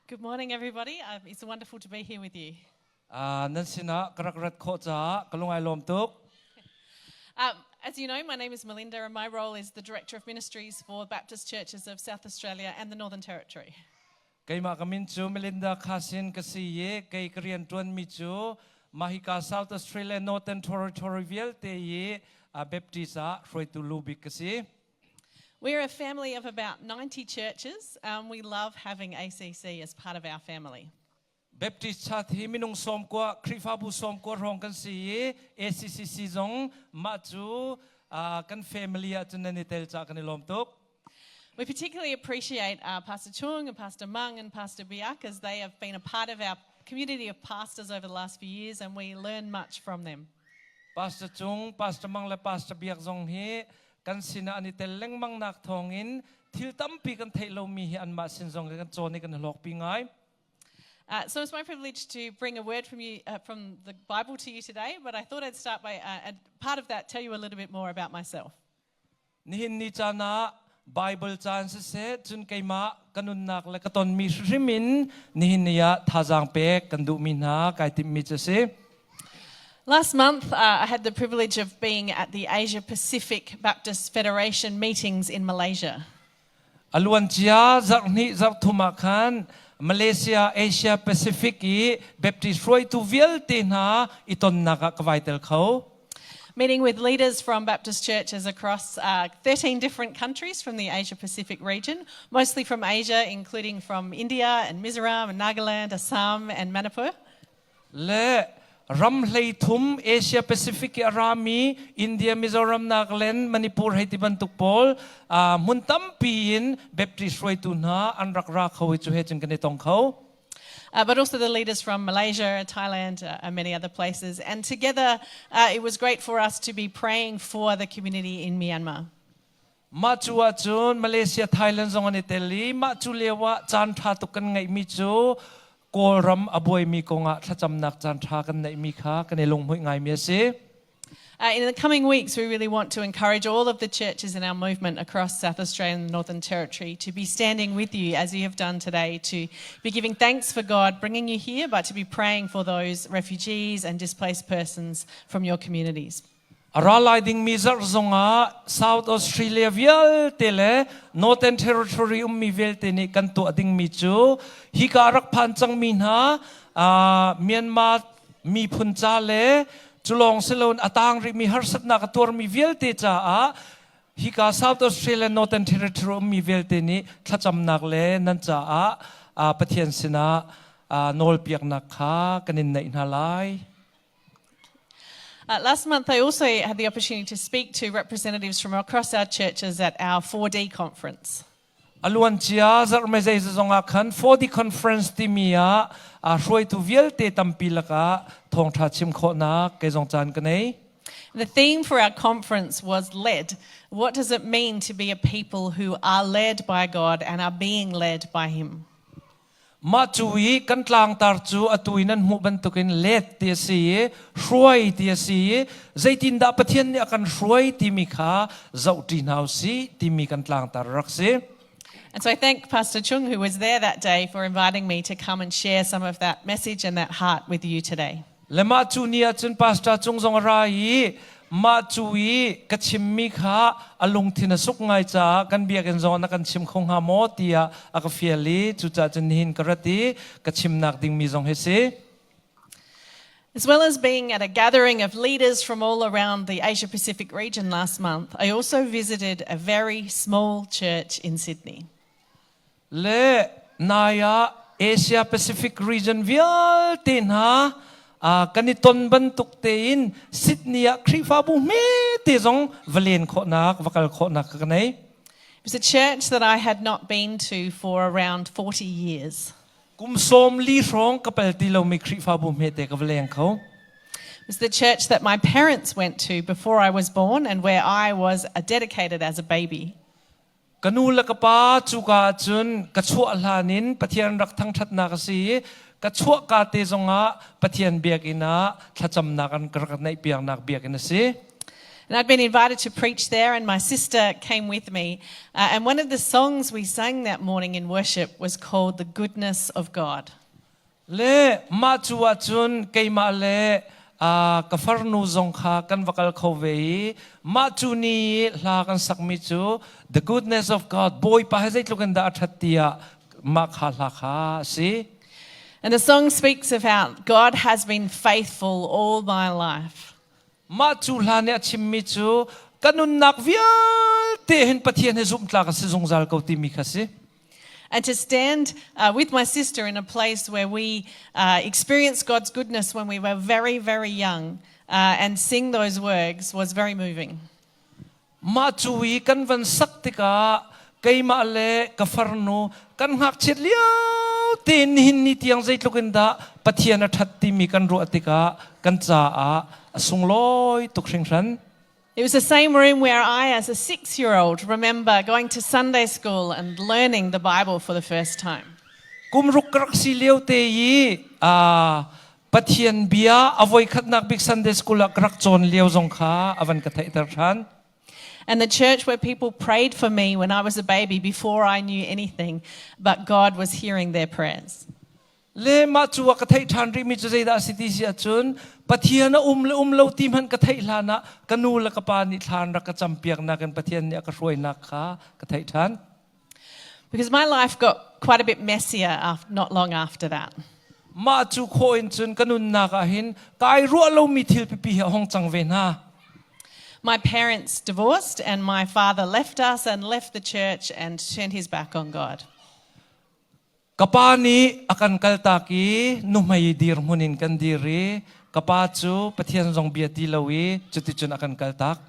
Good morning, everybody. It's wonderful to be here with you. Nan sinah ka rak rat khawh caah ka lung ai lawm tuk. As you know, my name is Melinda, and my role is the Director of Ministries for Baptist Churches of South Australia and the Northern Territory. Keimah ka min cu Melinda Khasin ka si i kei ka rian ṭuanmi cu mahika South Australia Northern Territory vialte i Baptist ah hruaitu lu bik ka si. We're a family of about 90 churches, and we love having ACC as part of our family. Baptist Church hi minung 90 Khrihfabu 90 hrawng kan si i ACCC zong mah cu kan family ah cun nan i tel caah kan i lawm tuk. We particularly appreciate Pastor Chung and Pastor Mang and Pastor Biak as they have been a part of our community of pastors over the last few years and we learn much from them. Pastor Chung, Pastor Mang le Pastor Biak zong hi kan sinah an i tel lengmang nak thawngin thil tampi kan theih lomi hi anmah sin zong kan cawn i kan hlawkpi ngai. So it's my privilege to bring a word from the Bible to you today, but I thought I'd start by, and part of that, tell you a little bit more about myself. Nihin ni caan ah Bible caan siseh cun keimah ka nunnak le ka tonmi hrim in nihin ni ah thazaang pek kan duhmi hna kai timhmi cu si. Last month, I had the privilege of being at the Asia Pacific Baptist Federation meetings in Malaysia. A luancia zarh hnih zarh thum ah khan Malaysia Asia Pacific i Baptist hruaitu vialte hna i tonnak ah ka vai tel kho. Meeting with leaders from Baptist churches across 13 different countries from the Asia Pacific region, mostly from Asia, including from India and Mizoram and Nagaland, Assam and Manipur. Le ram 13 Asia Pacific i a rami India, Mizoram, Nagaland, Manipur hei ti bantuk pawl hmun tampi in Baptist hruaitu hna an rak ra kho i cu he cun kan i tong kho. But also the leaders from Malaysia, Thailand, and many other places. And together, it was great for us to be praying for the community in Myanmar. Mah cu ahcun Malaysia, Thailand zong an i tel i mah cu lio ah caan ṭha tuk kan ngeihmi cu Kawlram a buaimi kongah thlacamnak caan ṭha kan neihmi kha kan i lunghmuih ngaimi a si. In the coming weeks, we really want to encourage all of the churches in our movement across South Australia and the Northern Territory to be standing with you as you have done today, to be giving thanks for God bringing you here, but to be praying for those refugees and displaced persons from your communities. A ra lai dingmi zarh zongah South Australia vialte le Northern Territory ummi vialte nih kan tuah dingmi cu hika rak phan cangmi hna Myanmar miphun ca le cu lawng si loin a tang rihmi harsatnak a tuarmi vialte caah hika South Australia Northern Territory ummi vialte nih thlacamnak le nan caah Pathian sinah nawlpiaknak kha kan in neih hna lai. Last month, I also had the opportunity to speak to representatives from across our churches at our 4D conference. A luancia zarh mezei zong ah khan 4D conference timi ah hruaitu vialte tampi lakah thawngṭha chim khawhnak kei zong caan ka nei. The theme for our conference was led. What does it mean to be a people who are led by God and are being led by Him? Mah cu i kan tlangtar cu atu i nan hmuh bantukin let ti a si i hruai ti a si i zeitindah Pathian nih a kan hruai timi kha zohṭi hna u sih timi kan tlangtar rak si. And so I thank Pastor Chung, who was there that day, for inviting me to come and share some of that message and that heart with you today. Le mah cu ni ahcun Pastor Cung zong a ra i mah cu i ka chimmi kha a lungthin a suk ngai caah kan biakinn zong na kan chim kho hnga maw tiah a ka fial i cucaah cun nihin ka rat i ka chimnak dingmi zong hi si. As well as being at a gathering of leaders from all around the Asia Pacific region last month, I also visited a very small church in Sydney. Le nai ah Asia Pacific region vialte hna kan i ton bantuk tein Sydney ah Khrihfabu hmete zong va len khawhnak, va kal khawhnak ka nei. It was a church that I had not been to for around 40 years. Kum 40 hrawng ka pal ti lomi Khrihfabu hmete ka va leng kho. It was the church that my parents went to before I was born and where I was dedicated as a baby. Ka nu le ka pa cuka ahcun ka chuah hlan in Pathian rak thangṭhatnak a si i ka chuahka te zongah Pathian biakinn ah thlacamnak an ka rak neihpiaknak biakinn a si. And I'd been invited to preach there, and my sister came with me. And one of the songs we sang that morning in worship was called The Goodness of God. Le mah cu ahcun keimah le ka farnu zong kha kan va kal kho ve i mah cu ni i hla kan sakmi cu The Goodness of God, Bawipa he zeitluk in dah a ṭhat tiah mah kha hla kha a si. And the song speaks of how God has been faithful all my life. Mah cu hla nih a chimmi cu ka nunnak vialte hin Pathian he zumhtlak a si zungzal ko timi kha si. And to stand with my sister in a place where we experienced God's goodness when we were very, very young and sing those words was very moving. Mah cu i kan van sak tikah keimah le ka farnu kan ngakchiat lio tein nihin ni tiang zeitluk in dah Pathian a ṭhat timi kan ruah tikah kan caah a sunglawi tuk hringhran. It was the same room where I, as a 6-year-old, remember going to Sunday school and learning the Bible for the first time. Kum ruk ka rak si lio te i Pathian bia a voikhatnak bik Sunday school ah ka rak cawn lio zong kha a van ka theihter ṭhan. And the church where people prayed for me when I was a baby before I knew anything, but God was hearing their prayers. Le mah cu ah ka theih ṭhan rihmi cu zeidah a si ti si ahcun Pathian a um le um lo ti hmanh ka theih hlan ah ka nu le ka pa nih thla an rak ka campiaknak in Pathian nih a ka hruainak kha ka theih ṭhan. Because my life got quite a bit messier after, not long after that. Mah cu khawh in cun ka nunnak ah hin kai ruah lomi thil pipi hi a hong cang ve hna. My parents divorced and my father left us and left the church and turned his back on God. Ka pa nih a kan kaltak i nuhmei dirhmun in kan dir i ka pa cu Pathian zong bia ti lo i cuticun a kan kaltak.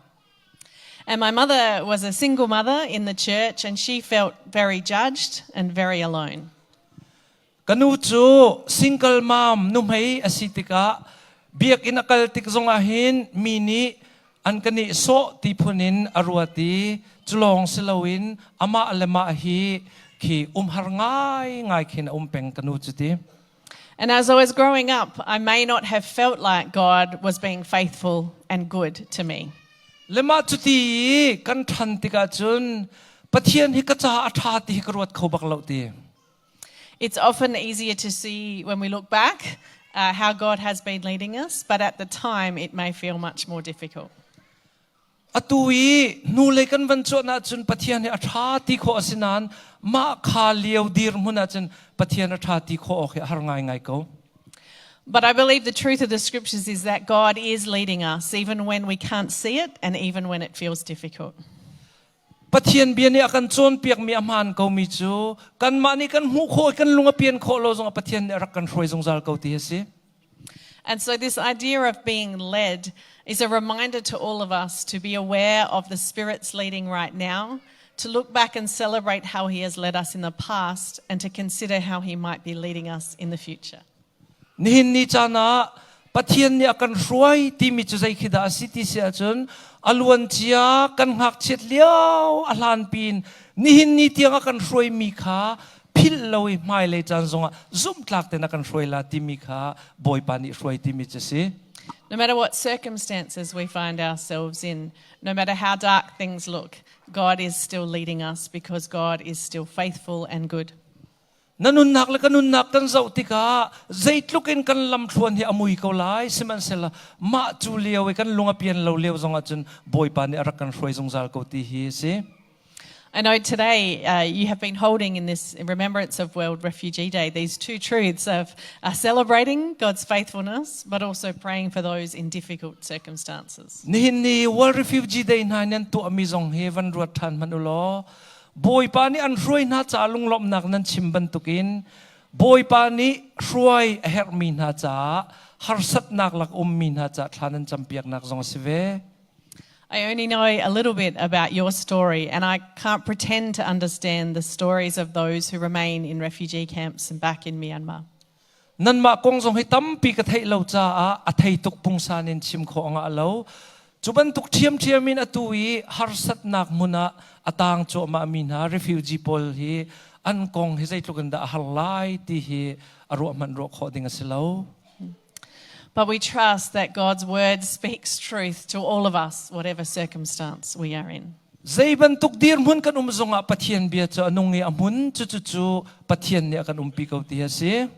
And my mother was a single mother in the church and she felt very judged and very alone. Ka nu cu single mom nuhmei a si tikah biakinn a kal tik zongah hin mi nih an ka nihsawh ti phun in a ruat i culawng si loin amah le mah hi khi umhar ngaingai khin a um peng ka nu cu ti. And as I was growing up, I may not have felt like God was being faithful and good to me. Le mah cuti i kan ṭhan tikah cun Pathian hi ka caah a ṭha ti hi ka ruat kho bak lo ti. It's often easier to see when we look back how God has been leading us, but at the time it may feel much more difficult. Atu i hnulei kan van cuanh ahcun Pathian hi a ṭha ti khawh a si nain mah kha lio dirhmun ahcun Pathian a ṭha ti khawh awk hi a har ngaingai ko. But I believe the truth of the scriptures is that God is leading us even when we can't see it and even when it feels difficult. Pathian bia nih a kan cawnpiakmi a hmaan komi cu kanmah nih kan hmuh khawh i kan lung a pian khawh lo zongah Pathian nih a rak kan hruai zungzal ko ti a si. And so this idea of being led is a reminder to all of us to be aware of the Spirit's leading right now, to look back and celebrate how He has led us in the past, and to consider how He might be leading us in the future. Nihin ni caan ah Pathian nih a kan hruai timi cu zei khi dah a si ti si ahcun a luancia kan ngakchiat lio a hlan pin nihin ni tiang a kan hruaimi kha philh lo i hmailei caan zongah zumhtlak tein a kan hruai la timi kha Bawipa nih hruai timi cu si. No matter what circumstances we find ourselves in, no matter how dark things look, God is still leading us because God is still faithful and good. Na nunnak le ka nunnak kan zoh tikah zeitluk in kan lamthluan hi a mui ko lai, sihmanhsehlaw mah cu lio i kan lung a pian lo lio zongah cun Bawipa nih a rak kan hruai zungzal ko ti hi a si. I know today you have been holding in this remembrance of World Refugee Day these two truths of celebrating God's faithfulness, but also praying for those in difficult circumstances. Nihin ni World Refugee Day hna nan tuahmi zong hi van ruat ṭhan hmanh u law Bawipa nih an hruai hna caah lunglawmhnak nan chim bantukin Bawipa nih hruai a herhmi hna caah harsatnak lak ummi hna caah thla nan campiaknak zong a si ve. I only know a little bit about your story, and I can't pretend to understand the stories of those who remain in refugee camps and back in Myanmar. Nanmah kong zong hi tampi ka theih lo caah a thei tuk pungsan in chim khawh a ngah lo. Cu bantuk ṭhiamṭhiam in atu i harsatnak hmun ah a taang cuahmahmi hna refugee pawl hi an kong hi zeitluk in dah a har lai ti hi a ruah hmanh ruah khawh ding a si lo. But we trust that God's word speaks truth to all of us, whatever circumstance we are in. Zei bantuk dirhmun kan um zongah Pathian bia cu a nung i a hmun cucu cu Pathian nih a kan umpi ko ti a si.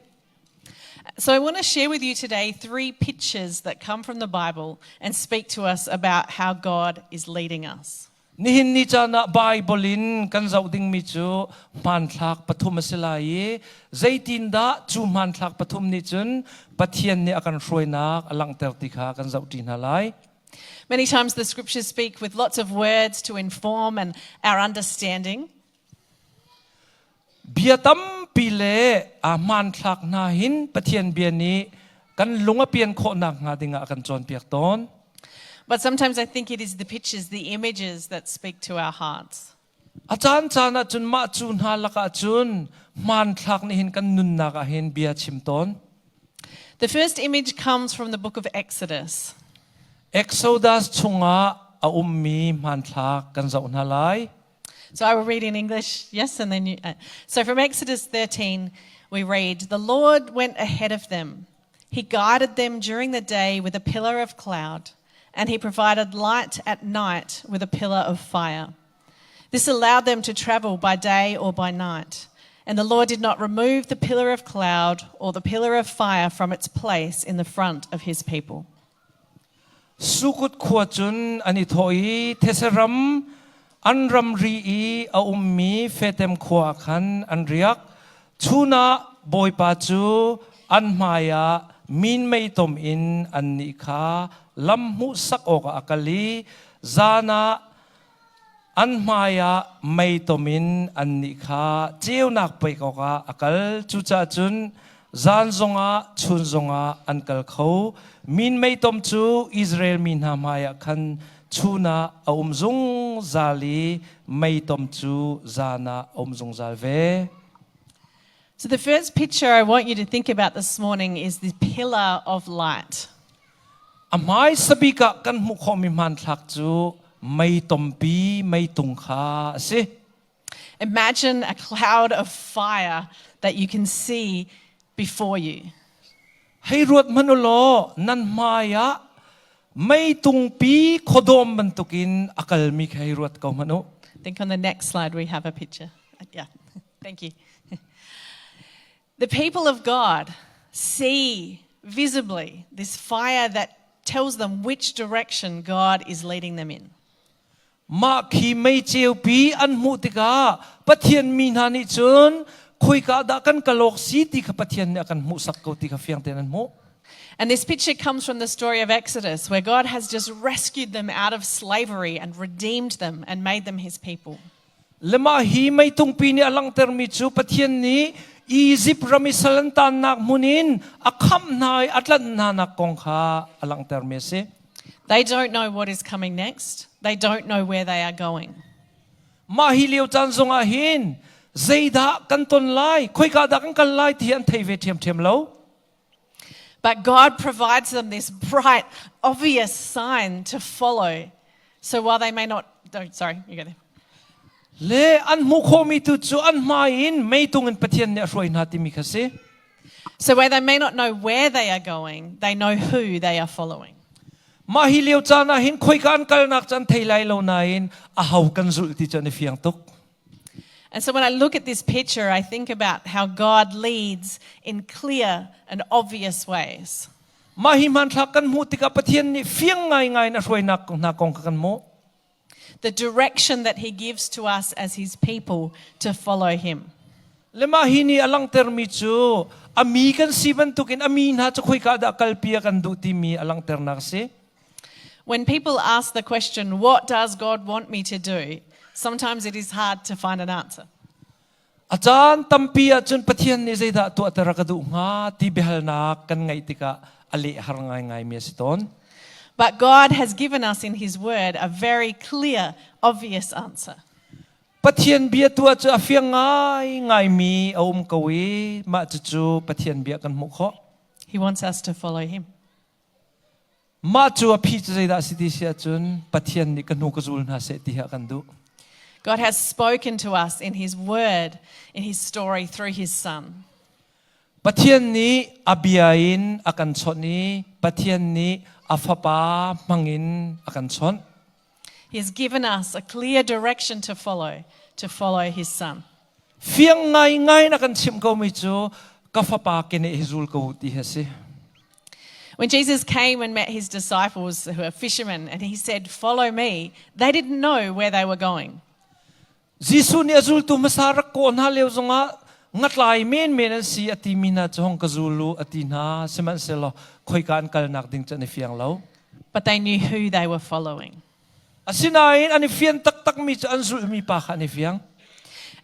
So I want to share with you today three pictures that come from the Bible and speak to us about how God is leading us. Nihin ni caan ah Bible in kan zoh dingmi cu hmanthlak pathum a si lai i zeitindah cu hmanthlak pathum nih cun Pathian nih a kan hruainak a langhter ti kha kan zohṭi hna lai. Many times the scriptures speak with lots of words to inform and our understanding. Bia tampi le a hmanthlak hna hin Pathian bia nih kan lung a pian khawhnak hnga dingah a kan cawnpiak tawn. But sometimes I think it is the pictures, the images that speak to our hearts. A caan caan ah cun mah cu hna lakah cun hmanthlak nih hin kan nunnak ah hin bia chim tawn. The first image comes from the book of Exodus. Exodus chungah a ummi hmanthlak kan zoh hna lai. So I will read in English, yes, and then you. So from Exodus 13, we read The Lord went ahead of them. He guided them during the day with a pillar of cloud, and he provided light at night with a pillar of fire. This allowed them to travel by day or by night. And the Lord did not remove the pillar of cloud or the pillar of fire from its place in the front of his people. Sukut khua cun an i thawh i these ram an ramri i a ummi Fetem khua ah khan an riak. Chun ah Bawipa cu an hmaiah minmei tom in annih kha lam hmuhsak awkah a kal i zan ah an hmaiah mei tom in annih kha ceunak pek awkah a kal. Cucaah cun zan zongah chun zongah an kal kho. Minmei tom cu Israel mi hna hmaiah khan chun ah a um zungzal i mei tom cu zan ah a um zungzal ve. So, the first picture I want you to think about this morning is the pillar of light. A hmaisa bik ah kan hmuh khawhmi hmanthlak cu mei tompi meitung kha a si. Imagine a cloud of fire that you can see before you. Hei ruat hmanh u law nan hmai ah meitungpi khuadawm bantukin a kalmi kha hei ruat ko hmanh u. I think on the next slide we have a picture. Yeah, thank you. The people of God see visibly this fire that tells them which direction God is leading them in. Mah khi mei ceupi an hmuh tikah Pathian mi hna nih cun khoika dah kan kal awk si ti kha Pathian nih a kan hmuhsak ko ti kha fiang tein an hmuh. And this picture comes from the story of Exodus, where God has just rescued them out of slavery and redeemed them and made them his people. Le mah hi meitungpi nih a langhtermi cu Pathian nih Izipt ram i sal an taannak hmun in a khamh hna i a tlanh hnanak kong kha a langhtermi a si. They don't know what is coming next. They don't know where they are going. Mah hi lio caan zongah hin zeidah kan ton lai, khoika dah kan kal lai ti hi an thei ve ṭhiamṭhiam lo. But God provides them this bright, obvious sign to follow. So while they may not, oh, sorry, you go there. Le an hmuh khawhmi tu cu an hmai in meitung in Pathian nih a hruai hna timi kha si. So where they may not know where they are going, they know who they are following. Mah hi lio caan ah hin khoika an kalnak cu an thei lai lo nain aho kan zulh ti cu an i fiang tuk. And so when I look at this picture, I think about how God leads in clear and obvious ways. Mah hi hmanthlak kan hmuh tikah Pathian nih fiang ngaingai in a hruainak hna kong kha kan hmuh. The direction that he gives to us as his people to follow him. Le mah hi nih a langhtermi cu a mi kan si bantukin a mi hna cu khoika dah kalpi a kan duh timi a langhternak a si. When people ask the question, What does God want me to do? sometimes it is hard to find an answer. A caan tampi ahcun Pathian nih zeidah tuahter a ka duh hnga ti biahalnak kan ngeih tikah a leh har ngaingaimi a si tawn. But God has given us in His Word a very clear, obvious answer. Pathian bia tu ah cu a fiang ngaingaimi a um ko i mah cucu Pathian bia kan hmuh khawh. He wants us to follow Him. Mah cu a phi cu zeidah a si ti si ahcun Pathian nih ka hnu ka zul hna seh ti hi a kan duh. God has spoken to us in His Word, in His story through His Son. Pathian nih a bia in a kan chawnh i Pathian nih a fapa hmangin a kan chawnh. He has given us a clear direction to follow, to follow his son. Fiang ngaingai in a kan chimh komi cu ka fapa keneh hi zul ko ti hi a si. When Jesus came and met his disciples who are fishermen and he said, Follow me, they didn't know where they were going. Jesuh nih a zultu hmasa rak kawh hna lio zongah ngatlai menmen an si a timi hna cu hong ka zul u a ti hna sihmanhsehlaw khoika an kalnak ding cu an i fiang lo. But they knew who they were following. Asinain an i fian taktakmi cu an zulhmi pa kha an i fiang.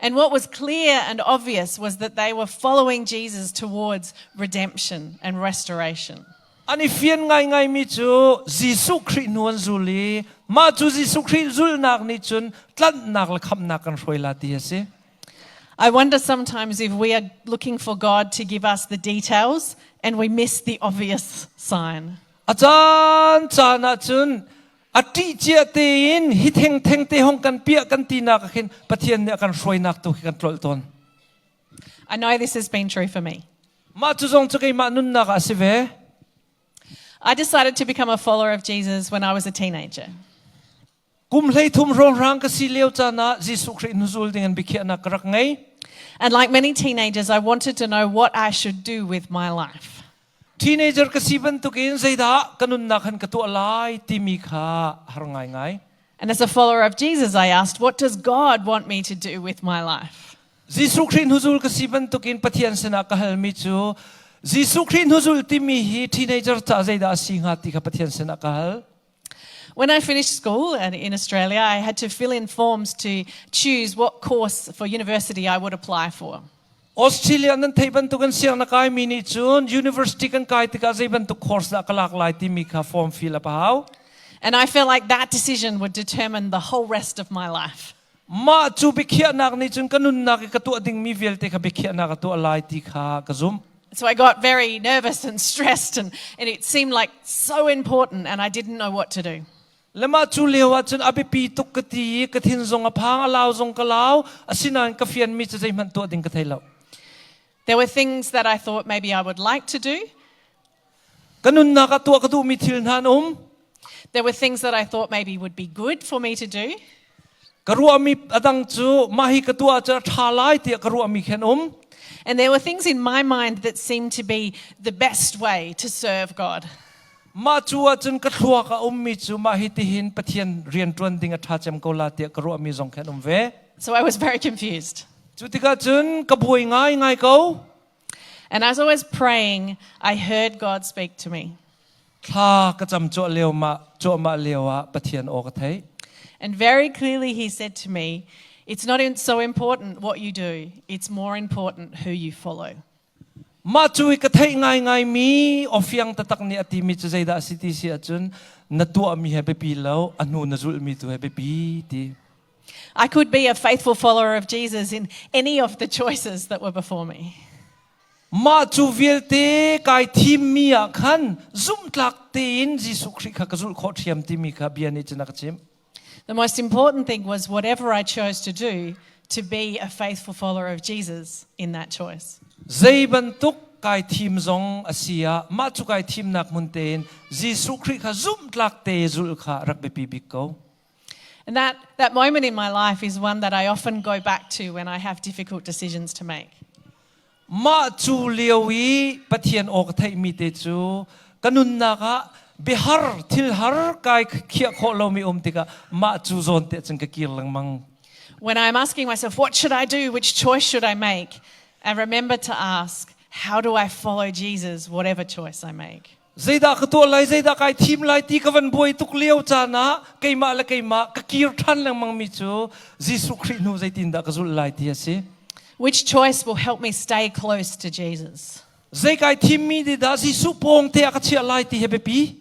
And what was clear and obvious was that they were following Jesus towards redemption and restoration. An i fian ngaingaimi cu Jesuh Khrih hnu an zul i mah cu Jesuh Khrih zulhnak nih cun tlanhnak le khamhnak kan hruai la ti a si. I wonder sometimes if we are looking for God to give us the details and we miss the obvious sign. A caan caan ah cun a ṭih cia tein hi thengtheng te hong kan piah kan tinak ah khin Pathian nih a kan hruainak tu khi kan tlolh tawn. I know this has been true for me. Mah cu zong cu keimah nunnak ah a si ve. I decided to become a follower of Jesus when I was a teenager. Kum 13 hrawnghrang ka si lio caan ah Jesuh Khrih hnuzul ding in biakhiahnak ka rak ngei. And like many teenagers, I wanted to know what I should do with my life. Teenager ka si bantukin zeidah ka nunnak han ka tuah lai timi kha har ngaingai. And as a follower of Jesus, I asked, what does God want me to do with my life? Jesuh Khrih hnuzul ka si bantukin Pathian sinah ka halmi cu Jesuh Khrih hnuzul timi hi teenager ca zeidah a si hnga ti kha Pathian sinah ka hal. When I finished school and in Australia, I had to fill in forms to choose what course for university I would apply for. Australia nan theih bantukin siang na kaimi nih cun university kan kai tikah zei bantuk course dah ka lak lai timi kha form fill up a hau. And I felt like that decision would determine the whole rest of my life. Mah cu biakhiahnak nih cun ka nunnak i ka tuah dingmi vialte kha biakhiahnak a tuah lai ti kha ka zumh. So I got very nervous and stressed, and it seemed like so important, and I didn't know what to do. Le mah cu lio ah cun a biapi tuk ka ti i ka thin zong a phang, a lau zong ka lau, asinain ka fianmi cu zeihmanh tuah ding ka thei lo. There were things that I thought maybe I would like to do. Ka nunnak ah tuah ka duhmi thil hna an um. There were things that I thought maybe would be good for me to do. Ka ruahmi a dang cu mah hi ka tuah cu a ṭha lai tiah ka ruahmi khi an um. And there were things in my mind that seemed to be the best way to serve God. Mah cu ahcun ka thluak a ummi cu mah hi tihin Pathian rian ṭuan ding a ṭha cem ko la tiah ka ruahmi zong khi an um ve. So I was very confused. Cu tikah cun ka buai ngaingai ko. And as I was praying, I heard God speak to me. Thla ka cam cuah lio mah cuahmah lio ah Pathian aw ka theih. And very clearly he said to me, It's not so important what you do, it's more important who you follow. Mah cu i ka theih ngaingaimi aw fiang taktak nih a timi cu zeidah a si ti si ahcun na tuahmi he biapi lo, a hnu na zulhmi tu he biapi ti. I could be a faithful follower of Jesus in any of the choices that were before me. Mah cu vialte kai thimmi ah khan zumhtlak tein Jesuh Khrih kha ka zulh khawh ṭhiam timi kha bia nih cun a ka chimh. The most important thing was whatever I chose to do, to be a faithful follower of Jesus in that choice. Zei bantuk kai thim zong a si ah mah cu kai thimnak hmun tein Jesuh Khrih kha zumhtlak te zulh kha rak biapi bik ko. And that moment in my life is one that I often go back to when I have difficult decisions to make. Mah cu lio i Pathian aw ka theihmi te cu ka nunnak ah biahar thil har kai khiah khawh lomi um tikah mah cu zawn te cun ka kir lengmang. When I'm asking myself, what should I do? Which choice should I make? I remember to ask, how do I follow Jesus, whatever choice I make? Zeidah ka tuah lai, zeidah kai thim lai ti ka van buai tuk lio caan ah keimah le keimah ka kir ṭhan lengmangmi cu Jesuh Khrih hnu zeitindah ka zulh lai ti a si. Which choice will help me stay close to Jesus? Zei kai thimmi nih dah Jesuh pawng te ah ka chiah lai ti hi biapi.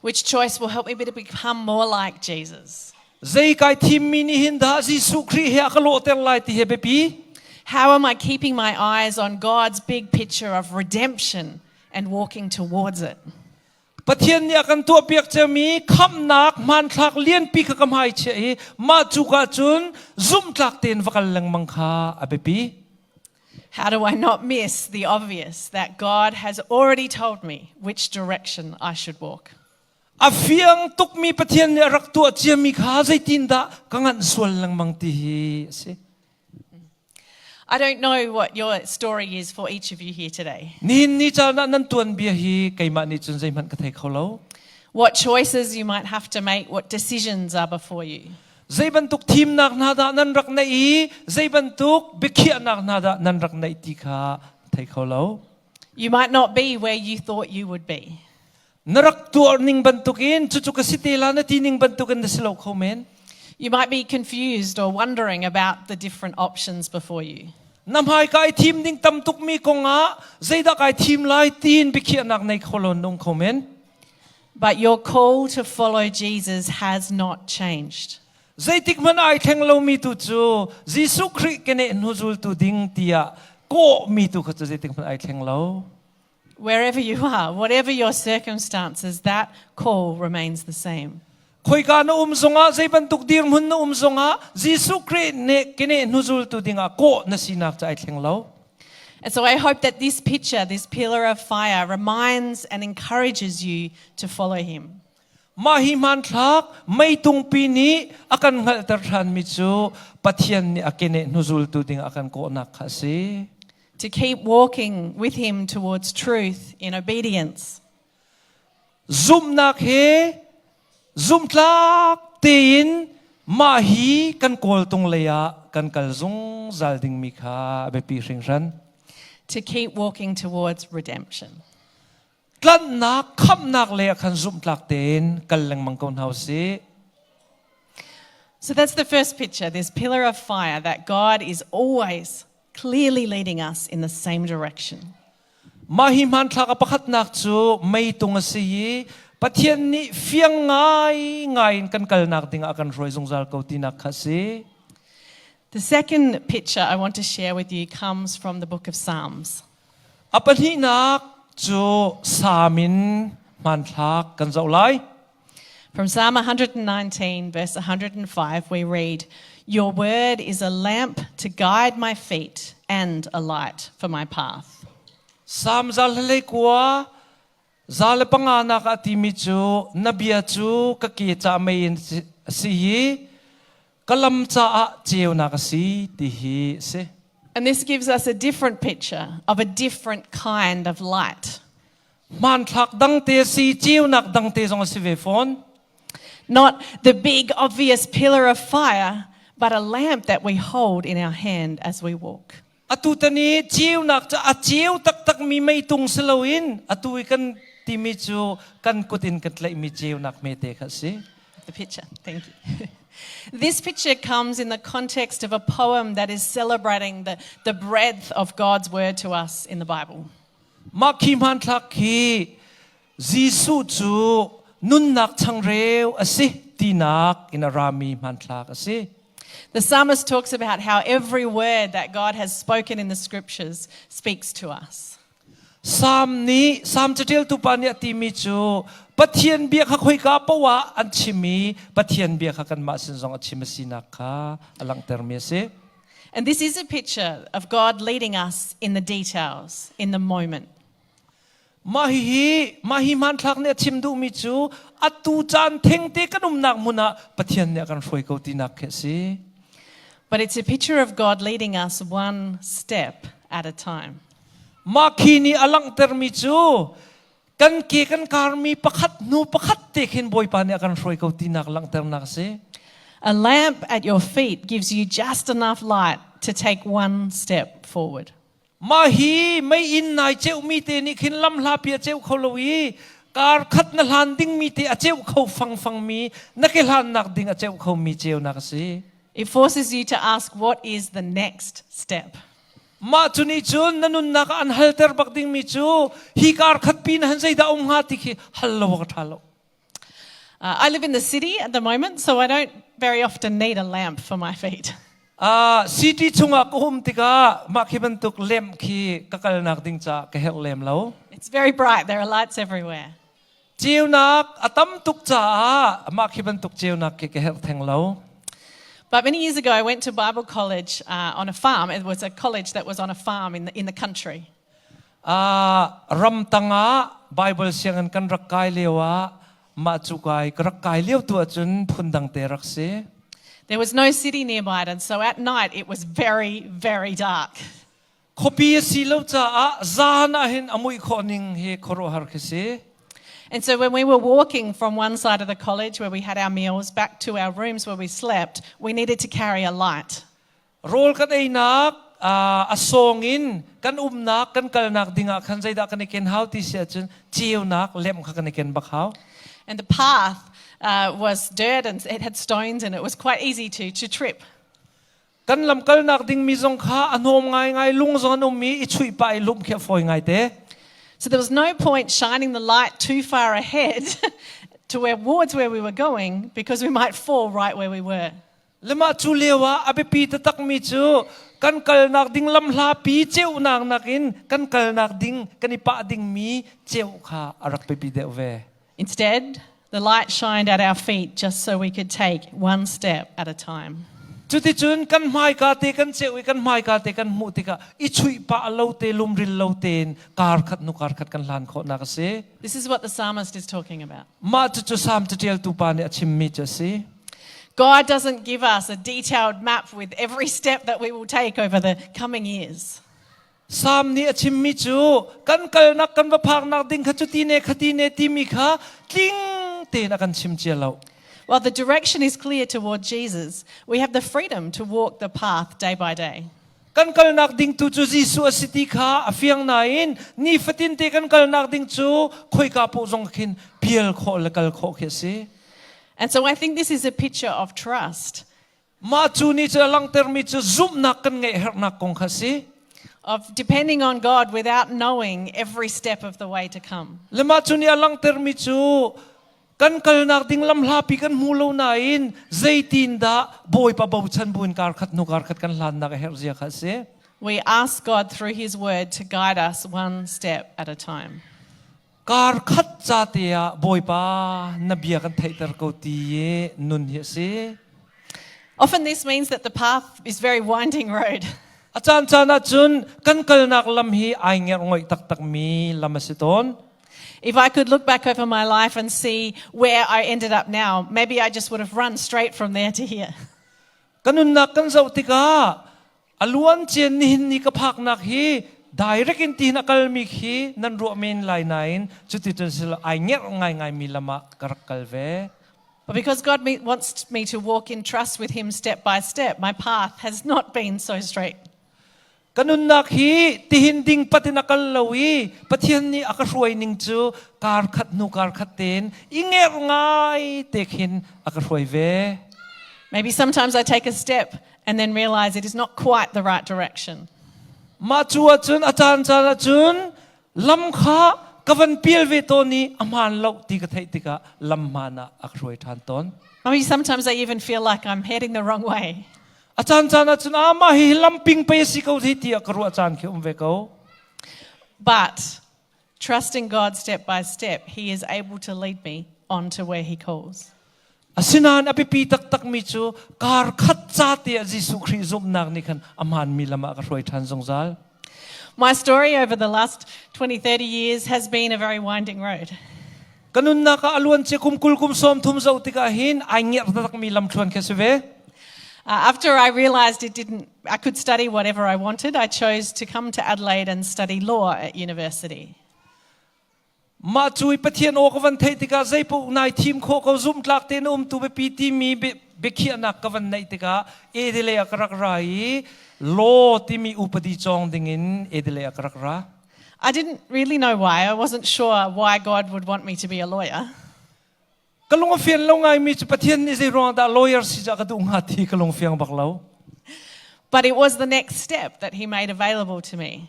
Which choice will help me to become more like Jesus? Zei kai thimmi nih hin dah Jesuh Khrih he a ka lawhter lai ti hi biapi. How am I keeping my eyes on God's big picture of redemption and walking towards it? Pathian nih a kan tuahpiak ciami khamhnak hmanthlak lianpi kha ka hmai chiah i mah cu ka cun zumhtlak tein va kal lengmang kha a biapi. How do I not miss the obvious that God has already told me which direction I should walk? A fiang tukmi Pathian nih a rak tuah ciami kha zeitindah ka nganh sual lengmang ti hi a si. I don't know what your story is for each of you here today. Nihin ni caan ah nan tuanbia hi keimah nih cun zeihmanh ka thei kho lo. What choices you might have to make, what decisions are before you. Zei bantuk thimnak hna dah nan rak neih i zei bantuk biakhiahnak hna dah nan rak neih ti kha thei kho lo. You might not be where you thought you would be. Na rak tuar ning bantukin cucu ka si te la na ti ning bantukin na si lo kho men. You might be confused or wondering about the different options before you. Na hmai kai thim ding tam tuk mi kongah zeidah kai thim lai tiin biakhiahnak nei kho lo nung kho men. But your call to follow Jesus has not changed. Zeitik hmanh ai thleng lomi tu cu Jesuh Khrih keneh hnuzultu ding tiah kawh mi tu kha cu zeitik hmanh ai thleng lo. Wherever you are, whatever your circumstances, that call remains the same. Khoika na um zongah zei bantuk dirhmun na um zongah Jesuh Khrih nih keneh hnuzultu dingah kawh na sinak cu ai thleng lo. And so I hope that this picture, this pillar of fire, reminds and encourages you to follow him. Mah hi hmanthlak meitungpi nih a kan hngalhter ṭhanmi cu Pathian nih a keneh hnuzultu ding a kan kawhnak kha a si. To keep walking with him towards truth in obedience. Zumhnak he zumhtlak tein mah hi kan kawltung lei ah kan kal zungzal dingmi kha a biapi hringhran. To keep walking towards redemption. Tlanhnak, khamhnak lei ah khan zumhtlak tein kal lengmang ko hna usih. So that's the first picture, this pillar of fire that God is always clearly leading us in the same direction. Mah hi hmanthlak a pakhatnak cu meitung a si i Pathian nih fiang ngai ngai in kan kalnak dingah a kan hruai zungzal ko tinak kha a si. The second picture I want to share with you comes from the book of Psalms. A pahnihnak cu Salm in hmanthlak kan zoh lai. From Psalm 119, verse 105, we read, Your word is a lamp to guide my feet and a light for my path. Salm 119 105 nak ah timi cu na bia cu ka ke ca mei in a si i ka lam caah ceunak a si ti hi a si. And this gives us a different picture of a different kind of light. Hmanthlak dangte a si, ceunak dangte zong a si ve fawn. Not the big obvious pillar of fire, but a lamp that we hold in our hand as we walk. Atu tan i ceunak cu a ceu taktakmi meitung si loin atu i kan timi cu kan kut in kan tlaihmi ceunak hmete kha a si. The picture, thank you. This picture comes in the context of a poem that is celebrating the breadth of God's word to us in the Bible. Mah khi hmanthlak khi Jesuh cu nunnak changreu a si tinak in a rami hmanthlak a si. The psalmist talks about how every word that God has spoken in the scriptures speaks to us. Salm nih Salm caṭialtu pa nih a timi cu Pathian bia kha khoika paoh ah an chim i Pathian bia kha kanmah sin zong a chim a sinak kha a langhtermi a si. And this is a picture of God leading us in the details, in the moment. Mah hihi mah hi hmanthlak nih a chim duhmi cu atu caan thengte kan umnak hmun ah Pathian nih a kan hruai ko tinak khi a si. But it's a picture of God leading us one step at a time. Mah khi nih a langhtermi cu kan ke kan karmi pakhat hnu pakhat te khin Bawipa nih a kan hruai ko tinak langhternak a si. A lamp at your feet gives you just enough light to take one step forward. Mah hi meiinn nai ceumi te nih khin lam hlapi a ceu kho lo i kar khat na hlan dingmi te a ceu kho fangfangmi na ke hlannak ding a ceu khomi ceunak a si. It forces you to ask what is the next step. Mah cu nih cun na nunnak ah an halter bak dingmi cu hi kar khat pi na han zeidah um hnga ti khi hal lo awk a ṭha lo. I live in the city at the moment, so I don't very often need a lamp for my feet. City chungah ka um tikah mah khi bantuk lamp khi ka kalnak ding caah ka herh lem lo. It's very bright. There are lights everywhere. Ceunak a tam tuk caah mah khi bantuk ceunak khi ka herh theng lo. But many years ago, I went to Bible college on a farm. It was a college that was on a farm in the country. Ram tangah Bible sianginn kan rak kai lio ah mah cu kai ka rak kai lio tu ahcun phundang te rak si. There was no city nearby, and so at night it was very, very dark. Khuapi a si lo caah zan ah hin a muih khawh ning hi khuaruahhar khi si. And so when we were walking from one side of the college where we had our meals back to our rooms where we slept, we needed to carry a light. Rawl kan einak a sawng in kan umnak kan kalnak dingah khan zeidah kan i ken hau ti si ahcun ceunak lamp kha kan i ken bak hau. And the path was dirt and it had stones and it was quite easy to trip. Kan lam kalnak ding mi zong kha a hnawm ngaingai, lung zong an um i i chuih pah i lumh khi a fawi ngai te. So there was no point shining the light too far ahead to where towards where we were going because we might fall right where we were. Le mah cu lio ah a biapi taktakmi cu kan kalnak ding lam hlapi ceunak nakin kan kalnak ding kan i pah dingmi ceu kha a rak biapi deuh ve. Instead, the light shined at our feet just so we could take one step at a time. Cuticun kan hmaika te kan ceu i kan hmaika te kan hmuh tikah i chuih pah lo te, lumril lo tein kar khat hnu kar khat kan hlan khawhnak a si. This is what the psalmist is talking about. Mah cucu Salm caṭialtu pa nih a chimmi cu a si. God doesn't give us a detailed map with every step that we will take over the coming years. Salm nih a chimmi cu kan kalnak, kan va phaknak ding kha cuti ne khati ne timi kha tling tein a kan chim cia lo. While the direction is clear toward Jesus, we have the freedom to walk the path day by day. Kan kalnak ding tu cu Jesuh a si ti kha a fiang nain nifatin te kan kalnak ding cu khoika paoh zong khin pial khawh le kal khawh khi a si. And so I think this is a picture of trust, Mah cu nih cu a langhtermi cu zumhnak kan ngeih herhnak kong kha a si. of depending on God without knowing every step of the way to come. Le mah cu nih a langhtermi cu kan kalnak ding lam hlapi kan hmu lo nain zeitin dah Bawipa bochan buin kar khat hnu kar khat kan hlannak a herh zia kha a si. We ask God through His Word to guide us one step at a time. Kar khat ca te ah Bawipa, na bia kan theihter ko ti i nun hi a si. Often this means that the path is very winding road. A caan caan ahcun kan kalnak lam hi ai ngerh ngoih taktakmi lam a si tawn. If I could look back over my life and see where I ended up now, maybe I just would have run straight from there to here. Ka nunnak kan zoh tikah a luan cian nihin ni ka phaknak hi direct in tiin a kalmi khi nan ruah men lai nain cuticun silo ai ngerh ngaingaimi lam ah ka rak kal ve. But because God wants me to walk in trust with Him step by step, my path has not been so straight. Ka nunnak hi tihin ding patin a kal lo i Pathian nih a ka hruai ning cu kar khat hnu kar khat tein i ngerh ngai te khin a ka hruai ve. Maybe sometimes I take a step and then realize it is not quite the right direction. Mah cu ahcun a caan caan ahcun lam kha ka van pial ve tawn i a hmaan lo ti ka theih tikah lam hmaan ah a ka hruai ṭhan tawn. Maybe sometimes I even feel like I'm heading the wrong way. A caan caan ahcun ah mah hi lamping pei a si ko hi tiah ka ruah caan khi um ve ko. But trusting God step by step, He is able to lead me on to where He calls. Asinain a biapi taktakmi cu kar khat ca te ah Jesuh Khrih zumhnak nih khan a hmaanmi lam ah ka hruai ṭhan zungzal. My story over the last 20, 30 years has been a very winding road. Ka nunnak ah a luancia kum 20 kum 30 zoh tikah hin ai ngerh taktakmi lamthluan khi a si ve. After I realized it didn't, I could study whatever I wanted, I chose to come to Adelaide and study law at university. Mah cu i Pathian aw ka van theih tikah zeipaoh nai thim khawh ko, zumhtlak tein na um tu biapi timi biakhiahnak ka van neih tikah Adelaide ah ka rak ra i law timi upadi cawng dingin Adelaide ah ka rak ra. I didn't really know why. I wasn't sure why God would want me to be a lawyer. Ka lung a fian lo ngaimi cu Pathian nih zei ruang dah lawyer si ca ka duh hnga ti ka lung fiang bak lo. But it was the next step that He made available to me.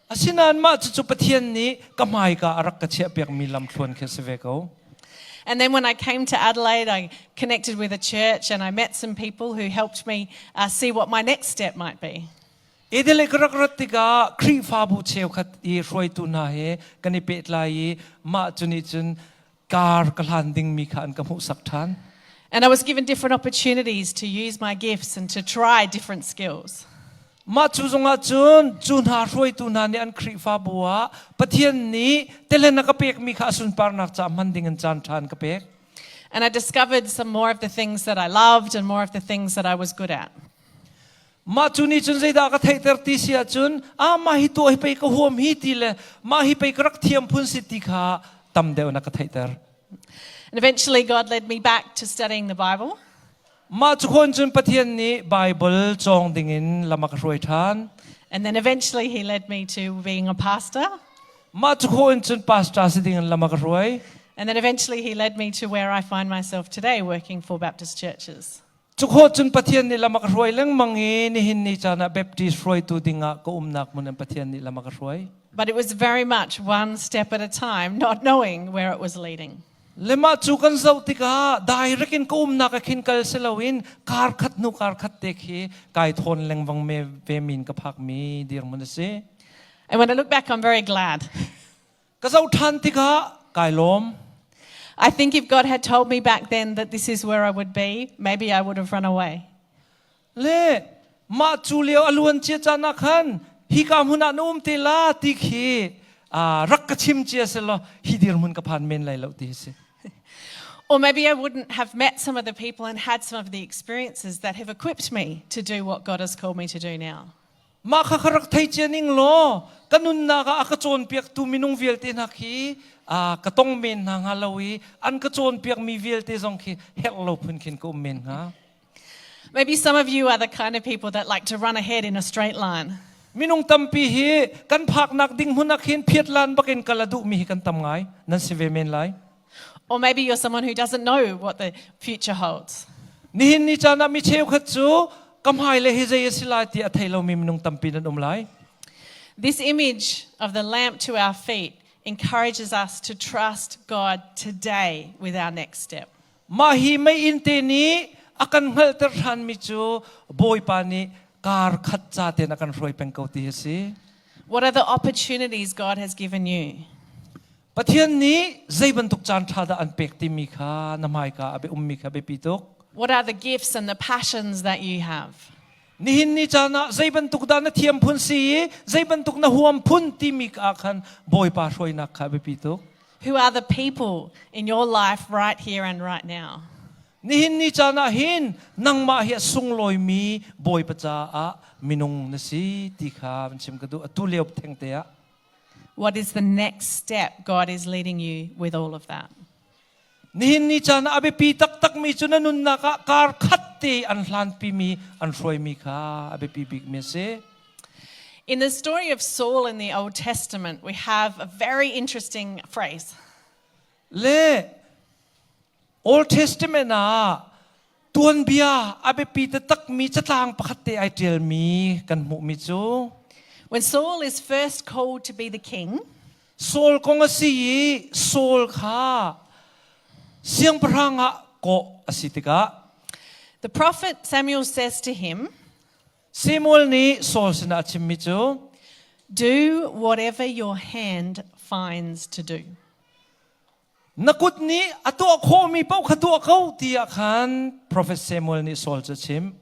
Asinain mah cucu Pathian nih ka hmaika a rak ka chiahpiakmi lamthluan khi a si ve ko. And then when I came to Adelaide, I connected with a church and I met some people who helped me see what my next step might be. Adelaide ka rak rat tikah Khrihfabu cheukhat i hruaitu hna he kan i pehtlai i mah cu nih cun kar ka hlan dingmi kha an ka hmuhsak ṭhan. And I was given different opportunities to use my gifts and to try different skills. Mah cu zongah cun cu hna hruaitu hna nih an Khrihfabu ah Pathian nih telen a ka pekmi kha a sunparnak caah hman ding in caan ṭha an ka pek. And I discovered some more of the things that I loved and more of the things that I was good at. Mah cu nih cun zeidah ka theihter ti si ahcun ah mah hi tuah hi pei ka huam hi ti le mah hi pei ka rak thiam phun si ti kha tam deuh na ka theihter. And eventually God led me back to studying the Bible. Mah cu khon cun Pathian nih Bible cawng dingin lam a ka hruai ṭhan. And then eventually he led me to being a pastor. Mah cu khon cun pastor si dingin lam a ka hruai. And then eventually he led me to where I find myself today working for Baptist churches. Cu khawh cun Pathian nih lam a ka hruai lengmang i nihin ni caan ah Baptist hruaitu dingah ka umnak hmun in Pathian nih lam a ka hruai. But it was very much one step at a time, not knowing where it was leading. Le mah cu kan zoh tikah direct in ka umnak ah khin kal si loin kar khat hnu kar khat te khi kai thawn lengmang me ve min ka phakmi dirhmun a si. And when I look back, I'm very glad. Ka zoh ṭhan tikah kai lawm. I think if God had told me back then that this is where I would be, maybe I would have run away. Le mah cu lio a luan cia caan ah khan hika hmun ah na um te la ti khi rak ka chim cia se law hi dirhmun ka phan men lai lo ti si. Or maybe I wouldn't have met some of the people and had some of the experiences that have equipped me to do what God has called me to do now. Mah kha ka rak thei cia ning law ka nunnak ah a ka cawnpiaktu minung vialte hna khi ka tong men hna hnga lo i an ka cawnpiakmi vialte zong khi herh lo phun khin ka um men hnga. Maybe some of you are the kind of people that like to run ahead in a straight line. Minung tampi hi kan phaknak ding hmun ah khin phiatlan bakin kal a duhmi hi kan tam ngai. Nan si ve men lai. Or maybe you're someone who doesn't know what the future holds. Nihin ni caan ah mi cheukhat cu ka hmai le hi zei a si lai ti a thei lomi minung tampi nan um lai. This image of the lamp to our feet encourages us to trust God today with our next step. Mah hi mei-inn te nih a kan hngalhter ṭhanmi cu Bawipa nih kar khat ca tein a kan hruai peng ko ti hi a si. What are the opportunities God has given you? Pathian nih zei bantuk caan ṭha dah an pek timi kha na hmaika a ummi kha biapi tuk. What are the gifts and the passions that you have? Nihin ni caan ah zei bantuk dah na thiam phun si i zei bantuk na huam phun timi ah khan Bawipa hruainak kha biapi tuk. Who are the people in your life right here and right now? Nihin ni caan ah hin nangmah hi a sunglawimi Bawipa caah minung na si ti kha van chim ka duh. Atu lio thengte ah. What is the next step God is leading you with all of that? Nihin ni caan ah a biapi taktakmi cu na nunnak ah kar khat te an hlanpimi an hruaimi kha a biapi bikmi a si. In the story of Saul in the Old Testament, we have a very interesting phrase. Le Old Testament ah tuanbia a biapi taktakmi catlang pakhat te ai ṭialmi kan hmuhmi cu When Saul is first called to be the king, Saul kong a si i Saul kha siangpahrang ah kawh a si tikah the prophet Samuel says to him, Samuel nih Saul sinah a chimmi cu Do whatever your hand finds to do. Na kut nih a tuah khawhmi paoh kha tuah ko tiah khan Profet Samuel nih Saul cu a chimh.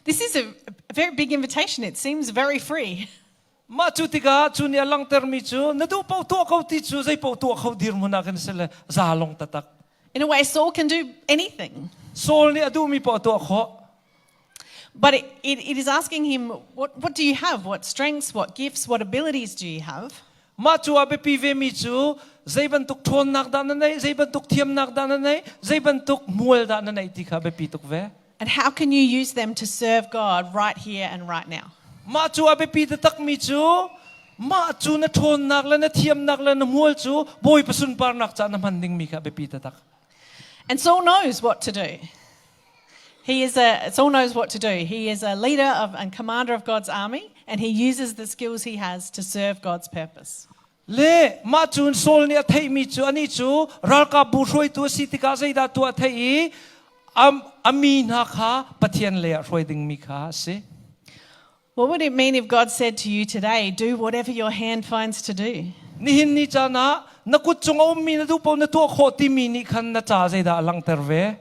This is a very big invitation. It seems very free. Mah cu tikah cu nih a langhtermi cu na duh paoh tuah ko ti cu zei paoh tuah kho dirhmun ah khan si le zalong taktak. In a way, Saul can do anything. Saul nih a duhmi paoh a tuah khawh. But it is asking him, what do you have? What strengths, what gifts, what abilities do you have? Mah cu a biapi vemi cu zei bantuk ṭhawnnak dah na neih, zei bantuk thiamnak dah na neih, zei bantuk hmual dah na neih ti kha biapi tuk ve. And how can you use them to serve God right here and right now? Mah cu a biapi taktakmi cu mah cu na ṭhawnnak le na thiamnak le na hmual cu Bawipa sunparnak caah na hman dingmi kha biapi taktak. And Saul knows what to do. He is a, Saul knows what to do. He is a leader of, and commander of God's army, and he uses the skills he has to serve God's purpose. Le mah cun Saul nih a theihmi cu anih cu ralkapbu hruaitu a si tikah zeidah tuah a theih i a mi hna kha Pathian lei ah hruai dingmi kha a si. What would it mean if God said to you today, do whatever your hand finds to do? Nihin ni caan ah na kut cung a ummi na duh paoh na tuah khawh timi nih khan na ca zeidah a langhter ve?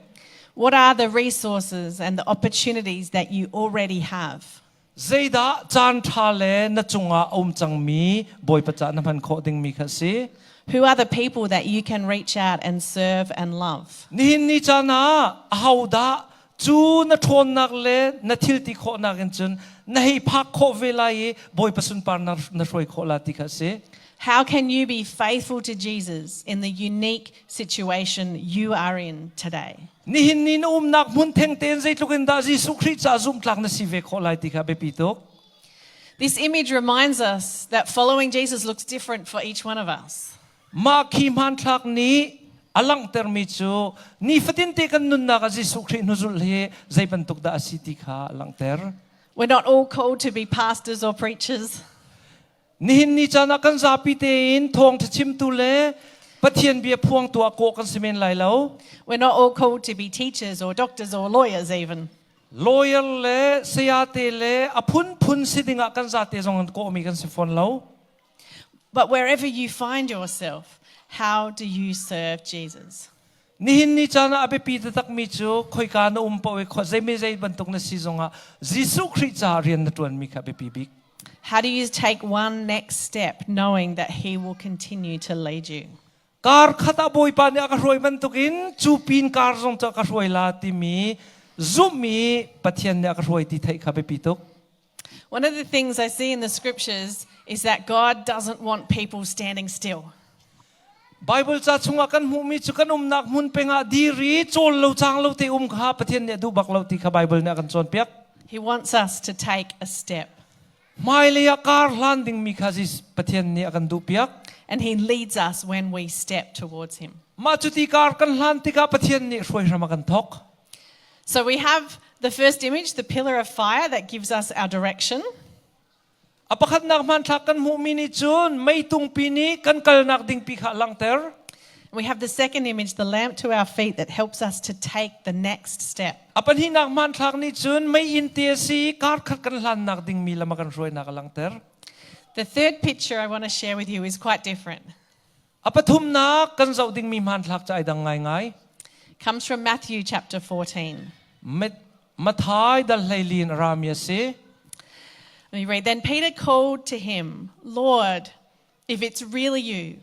What are the resources and the opportunities that you already have? Zeidah caan ṭha le na cungah a um cangmi Bawipa ca na hman khawh dingmi kha si? Who are the people that you can reach out and serve and love? Nihin ni caan ah ahodah cu na ṭhawnnak le na thil ti khawhnak in cun na hei phak khawh ve lai i Bawipa sunparnak na hruai khawh la ti kha si. How can you be faithful to Jesus in the unique situation you are in today? Nihin ni na umnak hmun theng tein zeitluk in dah Jesuh Khrih ca zumhtlak na si ve khawh lai ti kha biapi tuk. This image reminds us that following Jesus looks different for each one of us. Mah khi hmanthlak nih a langhtermi cu nifatin te kan nunnak ah Jesuh Khrih hnuzulh hi zei bantuk dah a si ti kha a langhter. We're not all called to be pastors or preachers. Nihin ni caan ah kan zapi tein thawngṭha chimtu le Pathian bia phuangtu ah kawh kan si men lai lo. We're not all called to be teachers or doctors or lawyers even. Lawyer le sayate le a phunphun si dingah kan zate zong an kawhmi kan si fawn lo. But wherever you find yourself, how do you serve Jesus? Nihin ni caan ah a biapi taktakmi cu khoika na um paoh i zeimi zei bantuk na si zongah Jesuh Khrih caah rian na ṭuanmi kha biapi bik. How do you take one next step knowing that he will continue to lead you? Kar khat ah Bawipa nih a ka hruai bantukin cu pin kar zong cu a ka hruai la timi zumhmi Pathian nih a ka hruai ti theih kha biapi tuk. One of the things I see in the scriptures is that God doesn't want people standing still. Bible ca chungah kan hmuhmi cu kan umnak hmun pengah dir i cawl lo cang lo te um kha Pathian nih a duh bak lo ti kha Bible nih a kan cawnpiak. He wants us to take a step. Hmailei ah kar hlan dingmi kha Pathian nih a kan duhpiak. And he leads us when we step towards him. Mah cuti kar kan hlan tikah Pathian nih hruai hram a kan thawk. So we have the first image, the pillar of fire that gives us our direction. A pakhatnak hmanthlak kan hmuhmi nih cun meitungpi nih kan kalnak dingpi kha a langhter. We have the second image, the lamp to our feet that helps us to take the next step. A pahnihnak hmanthlak nih cun meiinn te a si kar khat kan hlannak dingmi lam a kan hruainak a langhter. The third picture I want to share with you is quite different. A pathumnak kan zoh dingmi hmanthlak cu ai dang ngaingai. Comes from Matthew chapter 14. Matthai dal hleili in a rami a si. Let me read. Then Peter called to him, Lord, if it's really you,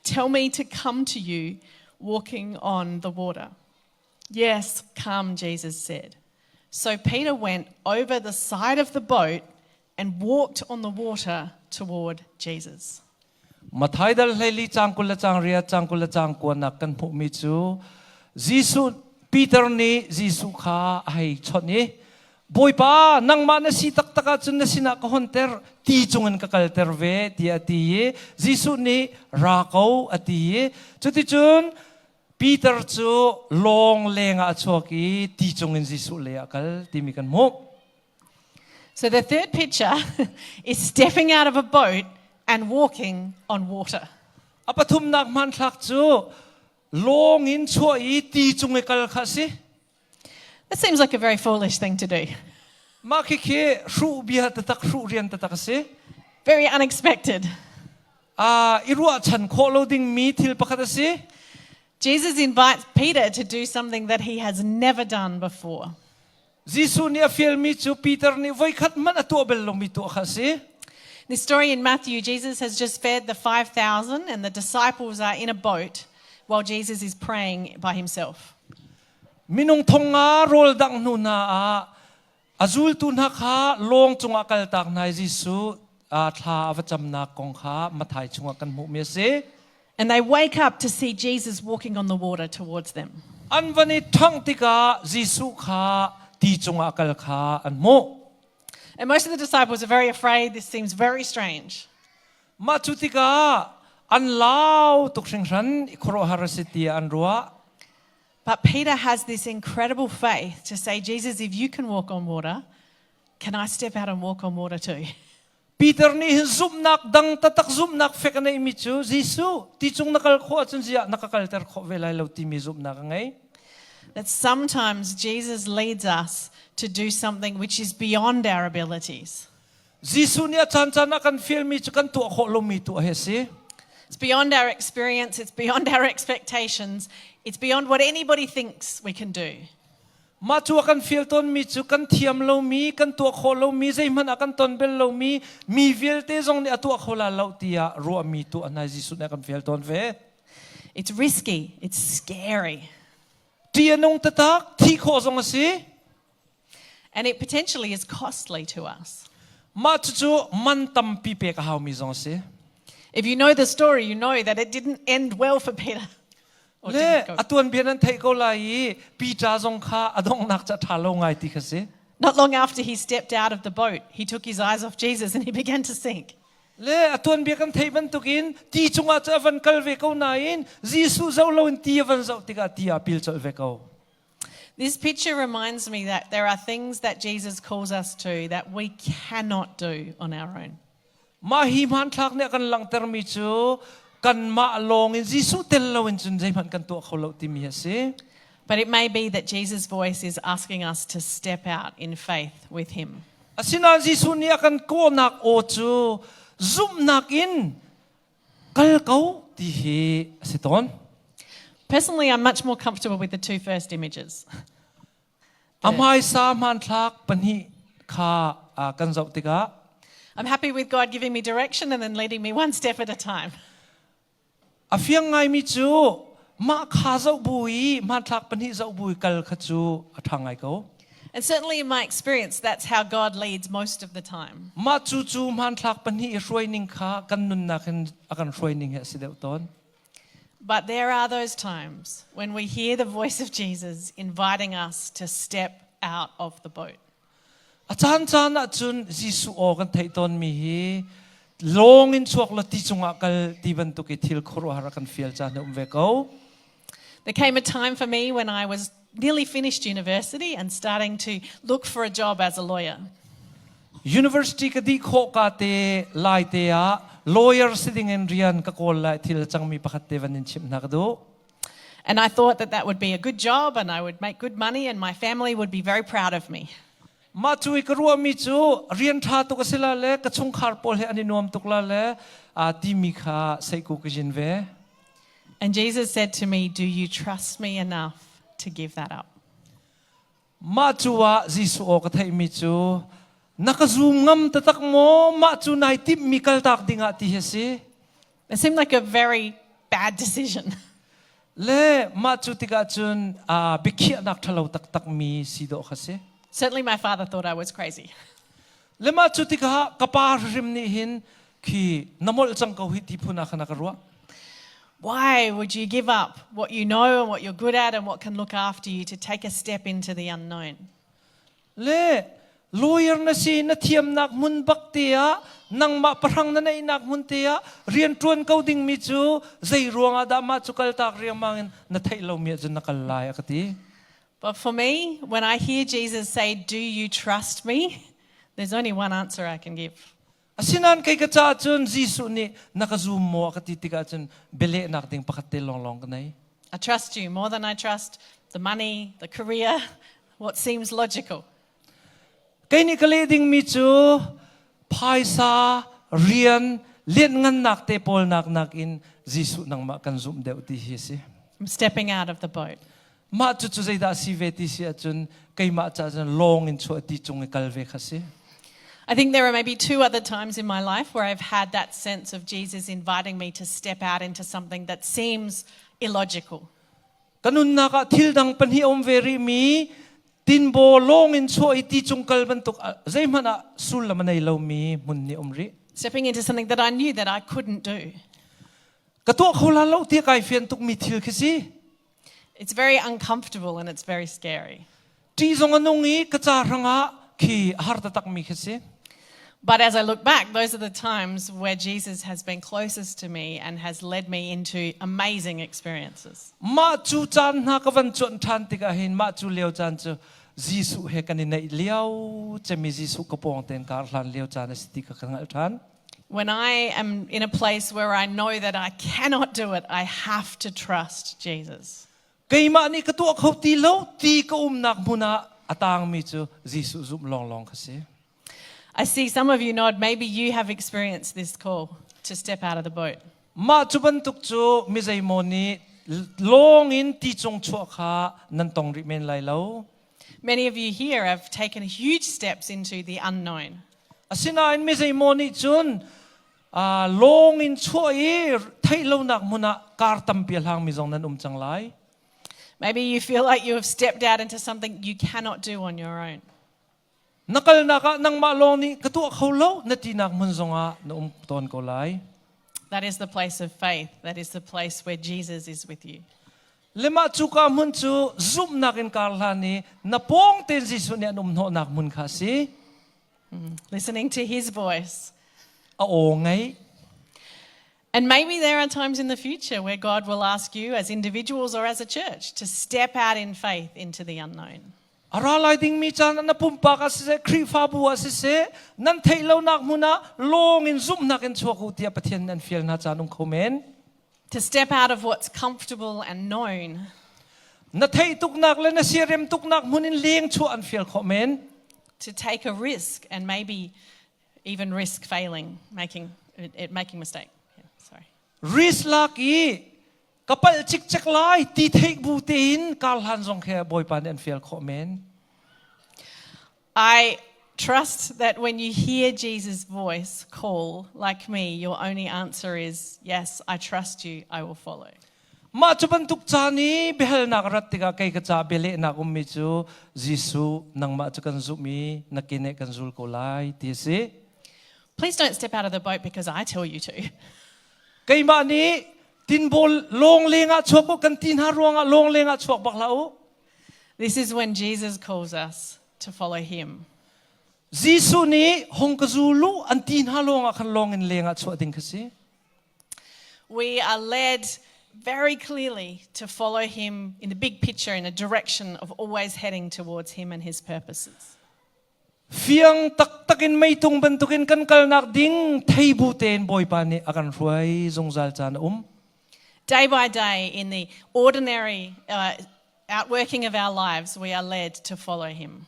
tell me to come to you walking on the water. Yes, come, Jesus said. So Peter went over the side of the boat and walked on the water toward Jesus. Matthai dal hleili cang kul le cang riat cang kul le cang kuanak kan hmuhmi cu Jesuh Peter nih Jesuh kha a hei chawnh i Bawipa nangmah na si taktak ahcun na sinah ka honter ti cungin ka kalter ve tiah a ti i Jesuh nih ra ko a ti i cuticun Peter cu lawng lengah a chuak i ti cungin Jesuh lei ah kal timi kan hmuh. So the third picture is stepping out of a boat and walking on water. A pathumnak hmanthlak cu lawng in chuah i ti cung i kal kha a si. That seems like a very foolish thing to do. Mah khikhi hruh bia taktak hruh rian taktak a si. Very unexpected. I ruahchan khawh lo dingmi thil pakhat a si. Jesus invites Peter to do something that he has never done before. Jesuh nih a fialmi cu Peter nih voikhat hmanh a tuah bal lomi tuah kha a si. The story in Matthew, Jesus has just fed the 5,000 and the disciples are in a boat while Jesus is praying by himself. Minung thong nga rawl dangh hnu hna ah a zultu hna kha lawng cungah kaltak hna i Jesuh thla a va camnak kong kha Matthai chungah kan hmuhmi a si. And they wake up to see Jesus walking on the water towards them. An van i ṭhangh tikah Jesuh kha ti cungah kal kha an hmuh. And most of the disciples are very afraid. This seems very strange. Mah cu tikah an lau tuk hringhran i khuaruahhar a si tiah an ruah. But Peter has this incredible faith to say, Jesus, if you can walk on water, can I step out and walk on water too? Peter nih hin zumhnak dang taktak zumhnak fek a neihmi cu Jesuh ti cung na kal khawh ahcun ziah na ka kalter khawh ve lai lo timi zumhnak a ngei. That sometimes Jesus leads us to do something which is beyond our abilities. Jesuh nih a caancaan ah kan fialmi cu kan tuah khawh lomi tuah hi a si. It's beyond our experience, it's beyond our expectations, it's beyond what anybody thinks we can do. Mah cu a kan fial tawnmi cu kan thiam lomi, kan tuah khawh lomi, zeihmanh ah kan ton bel lomi, mi vialte zong nih a tuah kho la lo tiah ruahmi tuah hna Jesuh nih a kan fial tawn ve. It's risky, it's scary. Ṭih a nung taktak, thih khawh zong a si. And it potentially is costly to us. Mah cucu man tampi pek a haumi zong a si. If you know the story, you know that it didn't end well for Peter. Or Le didn't go. a tuanbia nan theih ko lai i Peter zong kha a donghnak ca ṭha lo ngai ti kha si. Not long after he stepped out of the boat, he took his eyes off Jesus and he began to sink. Le a tuanbia kan theih bantukin ti cungah cu a van kal ve ko nain Jesuh zoh loin ti a van zoh tikah ti ah pil colh ve ko. This picture reminds me that there are things that Jesus calls us to that we cannot do on our own. Mah hi hmanthlak nih a kan langhtermi cu kanmah lawng in Jesuh tel loin cun zeihmanh kan tuah kho lo timi a si. But it may be that Jesus' voice is asking us to step out in faith with him. Asinain Jesuh nih a kan kawhnak aw cu zumhnak in kal ko ti hi a si tawn. Personally, I'm much more comfortable with the two first images. A hmaisa hmanthlak pahnih kha kan zoh tikah I'm happy with God giving me direction and then leading me one step at a time. A fiang ngaimi cu mah kha zoh bu i hmanthlak pahnih zoh bu i kal kha cu a ṭha ngai ko. And certainly in my experience, that's how God leads most of the time. Mah cu cu hmanthlak pahnih i hruaining kha kan nunnak in a kan hruaining hi a si deuh tawn. But there are those times when we hear the voice of Jesus inviting us to step out of the boat. A caancaan ahcun Jesuh aw kan theih tawnmi hi lawng in chuak law ti cungah kal ti bantuk i thil khuaruahhar a kan fial caan a um ve ko. There came a time for me when I was nearly finished university and starting to look for a job as a lawyer. University ka dih khawh ka te lai te ah lawyer si ding in rian ka kawl lai thil cangmi pakhat te van in chimh hna ka duh. And I thought that that would be a good job and I would make good money and my family would be very proud of me. Mah cu i ka ruahmi cu rian ṭha tuk a si la le ka chungkhar pawl he an i nuam tuk la le timi kha seiku ka jin ve. And Jesus said to me, Do you trust me enough to give that up? Mah cu ah Jesuh aw ka theihmi cu na ka zum ngam taktak maw mah cu nai timhmi kaltak dingah ti hi a si. It seemed like a very bad decision. Le mah cu tikah cun biakhiahnak ṭhalo taktakmi si dawh kha si. Certainly my father thought I was crazy. Le mah cu tikah ka pa hrim nih hin khi na molh cang ko hi ti phun ah khan a ka ruah. Why would you give up what you know and what you're good at and what can look after you to take a step into the unknown? Le lawyer na si na thiamnak hmun bak te ah nangmah pahrang na neihnak hmun te ah rian ṭuan ko dingmi cu zei ruangah dah mah cu kaltak riangmang in na theih lomi ahcun na kal lai a ka ti. But for me, when I hear Jesus say, Do you trust me? There's only one answer I can give. Asinain kei ka caah cun Jesuh nih na ka zum maw a ka ti tikah cun bialehnak ding pakhat te lawnglawng ka nei. I trust you more than I trust the money, the career, what seems logical. Kei nih ka leh dingmi cu phaisa, rian, lianhngannak te pawl nak nakin Jesuh nangmah kan zumh deuh ti hi a si. I'm stepping out of the boat. Mah cucu zeidah a si ve ti si ahcun keimah caah cun lawng in chuah ti cung i kal ve kha si. I think there are maybe two other times in my life where I've had that sense of Jesus inviting me to step out into something that seems illogical. Ka nunnak ah thil dang pahnih a um ve rihmi tinbaw lawng in chuah i ti cung kal bantuk zeihmanh ah sullam a nei lomi hmun nih um rih. Stepping into something that I knew that I couldn't do. Ka tuah kho la lo ti kai fian tukmi thil khi si. It's very uncomfortable and it's very scary. Ṭih zong a nung i ka ca hrangah khi a har taktakmi khi si. But as I look back, those are the times where Jesus has been closest to me and has led me into amazing experiences. Mah cu caan hna ka van cuanh ṭhan tikah hin mah cu lio caan cu Jesuh he kan i naih lio cemi Jesuh ka pawng tein kar hlan lio caan a si ti kha ka hngalh ṭhan. When I am in a place where I know that I cannot do it, I have to trust Jesus. Keimah nih ka tuah kho ti lo ti ka umnak hmun ah a tangmi cu Jesuh zumh lawnglawng kha si. I see some of you nod. Maybe you have experienced this call to step out of the boat. Mah cu bantuk cu mi zeimaw nih lawng in ti cung chuah kha nan tong rih men lai lo. Many of you here have taken huge steps into the unknown. Asinain mi zeimaw nih cun lawng in chuah i theih lonak hmun ah kar tampi a hlangmi zong nan um cang lai. Maybe you feel like you have stepped out into something you cannot do on your own. Na kalnak ah nangmah lawng nih ka tuah kho lo na tinak hmun zongah na um tawn ko lai. That is the place of faith. That is the place where Jesus is with you. Le mah cuka hmun cu zumhnak in kar hlan i na pawng tein Jesuh nih an um hnawhnak hmun kha a si. Listening to his voice. A aw ngaih. And maybe there are times in the future where God will ask you as individuals or as a church to step out in faith into the unknown. A ra lai dingmi caan ah na pumpak ah siseh, Khrihfabu ah siseh, nan theih lonak hmun ah lawng in zumhnak in chuak u tiah Pathian nih an fial hna caan um kho men. To step out of what's comfortable and known. Na theih tuknak le na siarem tuknak hmun in leng chuah an fial khawh men. To take a risk and maybe even risk failing, making, it, making mistake. Yeah, sorry. Risk lak i ka palh cikcek lai ti theih bu tein kar hlan zong khi Bawipa nih an fial khawh men. I trust that when you hear Jesus' voice call, like me, your only answer is, Yes, I trust you, I will follow. Mah cu bantuk caan i biahalnak rat tikah kei ka ca bialehnak ummi cu Jesuh nangmah cu kan zumh i na keneh kan zul ko lai ti a si. Please don't step out of the boat because I tell you to. Keimah nih tinbawl lawng lengah chuak u kan ti hna ruangah lawng lengah chuak bak hlah u. This is when Jesus calls us to follow him. Jesuh nih hong ka zul u an ti hna lawngah khan lawng in lengah chuah ding kha si. We are led very clearly to follow him in the big picture in a direction of always heading towards him and his purposes. Fiang taktak in meitung bantukin kan kalnak ding theibu tein Bawipa nih a kan hruai zungzal caan a um. Day by day, in the ordinary outworking of our lives, we are led to follow him.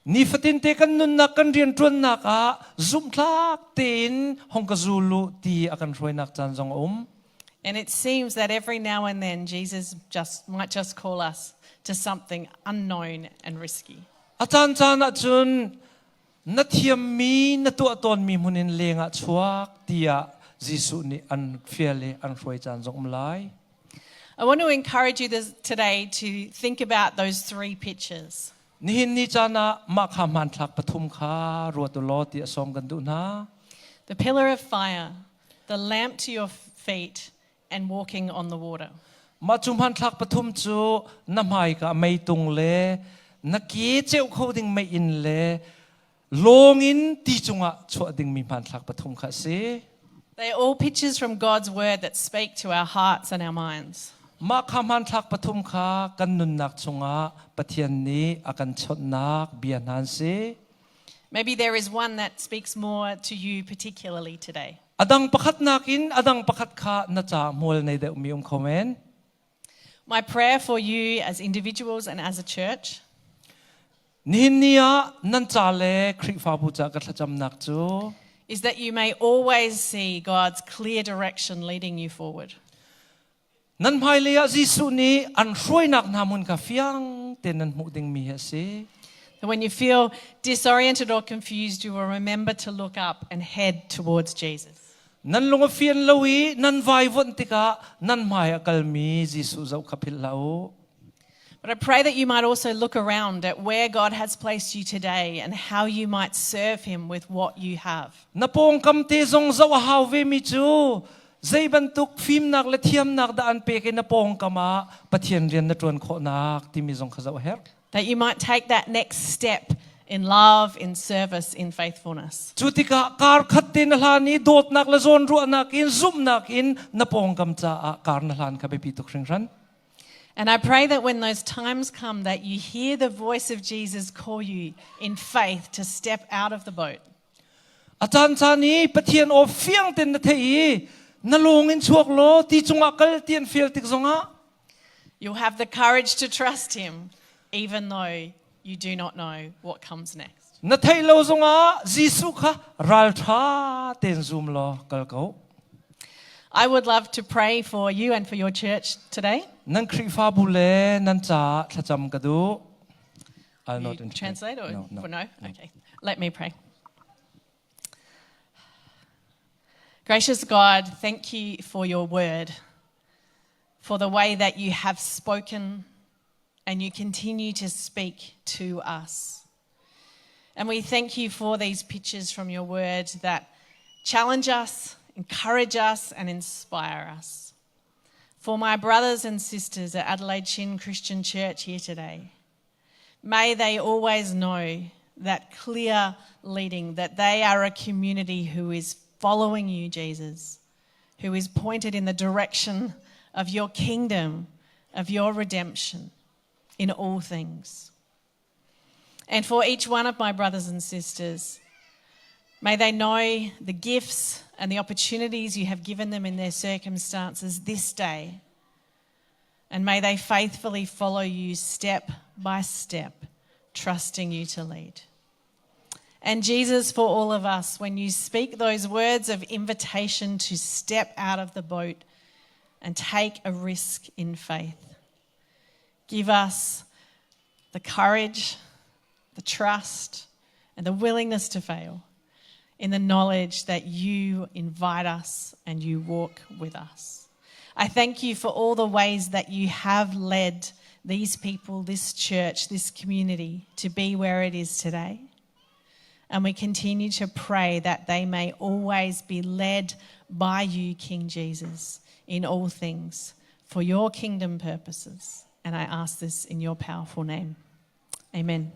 Nifatin te kan nunnak kan rianṭuannak ah zumhtlak tein hong ka zul u ti a kan hruainak caan zong a um. And it seems that every now and then Jesus just might just call us to something unknown and risky. A caan caan ahcun na thiammi na tuah tawnmi hmun in lengah chuak tiah Jesuh nih an fial i an hruai caan zong um lai. I want to encourage you this, today to think about those three pictures. Nihin ni caan ah mah kha hmanthlak pathum kha ruat u law ti a sawm kan duh hna. The pillar of fire, the lamp to your feet, and walking on the water. Mah cu hmanthlak pathum cu na hmaika meitung le na ke ceu kho ding meiinn le lawng in ti cungah chuah dingmi hmanthlak pathum kha a si. They are all pictures from God's word that speak to our hearts and our minds. Mah kha hmanthlak pathum kha kan nunnak chungah Pathian nih a kan chawnhnak bia hna an si. Maybe there is one that speaks more to you particularly today. A dang pakhat nakin a dang pakhat kha na ca hmual nei deuhmi um kho men. My prayer for you as individuals and as a church Nihin ni ah nan ca le Khrihfabu ca ka thlacamnak cu is that you may always see God's clear direction leading you forward. Nan hmailei ah Jesuh nih an hruainak hna hmun kha fiang tein nan hmuh dingmi hi a si. That when you feel disoriented or confused, you will remember to look up and head towards Jesus. Nan lung a fian lo i nan vaivuanh tikah nan hmai a kalmi Jesuh zoh kha philh hlah u. But I pray that you might also look around at where God has placed you today and how you might serve Him with what you have. Na pawngkam te zong zoh a hau vemi cu zei bantuk fimnak le thiamnak dah an pek i na pawngkam ah Pathian rian na ṭuan khawhnak timi zong kha zoh a herh. That you might take that next step in love, in service, in faithfulness. Cu tikah kar khat te na hlan i dawtnak le zawnruahnak in zumhnak in na pawngkam caah kar na hlan kha biapi tuk hringhran. And I pray that when those times come that you hear the voice of Jesus call you in faith to step out of the boat. A caan caan i Pathian aw fiang ten na theih i na lawng in chuak law ti cungah kal ti an fial tik zongah You'll have the courage to trust him even though you do not know what comes next. Na theih lo zongah Jesuh kha ralṭha tein zum law kal ko. I would love to pray for you and for your church today. Nan Khrihfabu le nan caah thlacam ka duh. I'll You not interpret. translate or No, no, for no? Okay. Let me pray. Gracious God, thank you for your word, for the way that you have spoken and you continue to speak to us. And we thank you for these pictures from your word that challenge us, encourage us, and inspire us. For my brothers and sisters at Adelaide Chin Christian Church here today, may they always know that clear leading, that they are a community who is following you, Jesus, who is pointed in the direction of your kingdom, of your redemption in all things. And for each one of my brothers and sisters, may they know the gifts and the opportunities you have given them in their circumstances this day. And may they faithfully follow you step by step, trusting you to lead. And Jesus, for all of us, when you speak those words of invitation to step out of the boat and take a risk in faith, give us the courage, the trust, and the willingness to fail in the knowledge that you invite us and you walk with us. I thank you for all the ways that you have led these people, this church, this community to be where it is today. And we continue to pray that they may always be led by you, King Jesus, in all things for your kingdom purposes. And I ask this in your powerful name. Amen.